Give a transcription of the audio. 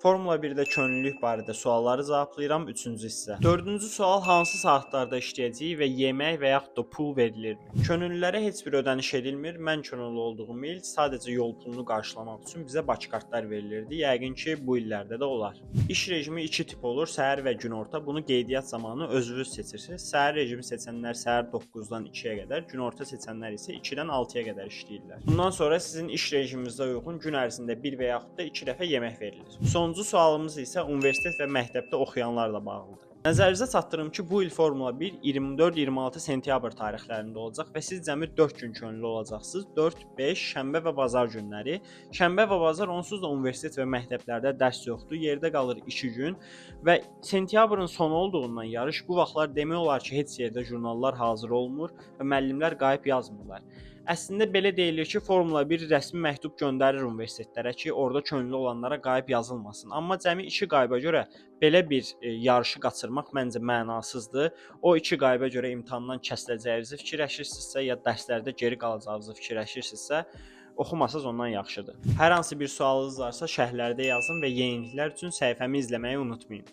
Formula 1-də könüllülük barədə sualları cavablayıram, üçüncü hissə. Dördüncü sual: hansı saatlarda işləyəcəyik və yemək və yaxud da pul verilirmi? Könüllülərə heç bir ödəniş edilmir. Mən könüllü olduğum il sadəcə yol pulunu qarşılamaq üçün bizə Bakıkartlar verilirdi. Yəqin ki, bu illərdə də olar. İş rejimi iki tip olur: səhər və günorta. Bunu qeydiyyat zamanı özünüz seçirsiniz. Səhər rejimi seçənlər səhər 9-dan 2-yə qədər, günorta seçənlər isə 2-dən 6-ya qədər işləyirlər. Bundan sonra sizin iş rejiminizə uyğun gün ərzində bir və yaxud da iki dəfə yemək verilir. Sonuncu sualımız isə universitet və məktəbdə oxuyanlarla bağlıdır. Nəzərinizə çatdırım ki, bu il Formula 1 24-26 sentyabr tarixlərində olacaq və siz cəmi 4 gün könüllü olacaqsınız. 4, 5, şənbə və bazar günləri. Şənbə və bazar onsuz da universitet və məktəblərdə dərs yoxdur. Yerdə qalır 2 gün və sentyabrın sonu olduğundan yarış bu vaxtlar demək olar ki, heç yerdə jurnallar hazır olmur və müəllimlər qayıb yazmırlar. Əslində belə deyilir ki, Formula 1 rəsmi məktub göndərir universitetlərə ki, orada könüllü olanlara qayıb yazılmasın. Amma cəmi 2 qayıba görə belə bir yarışı qaçırmaq məncə mənasızdır. O 2 qayıba görə imtahandan kəsiləcəyinizi fikirləşirsinizsə, ya dərslərdə geri qalacağınızı fikirləşirsinizsə, oxumasaz ondan yaxşıdır. Hər hansı bir sualınız varsa şərhlərdə yazın və yeniliklər üçün səhifəmi izləməyi unutmayın.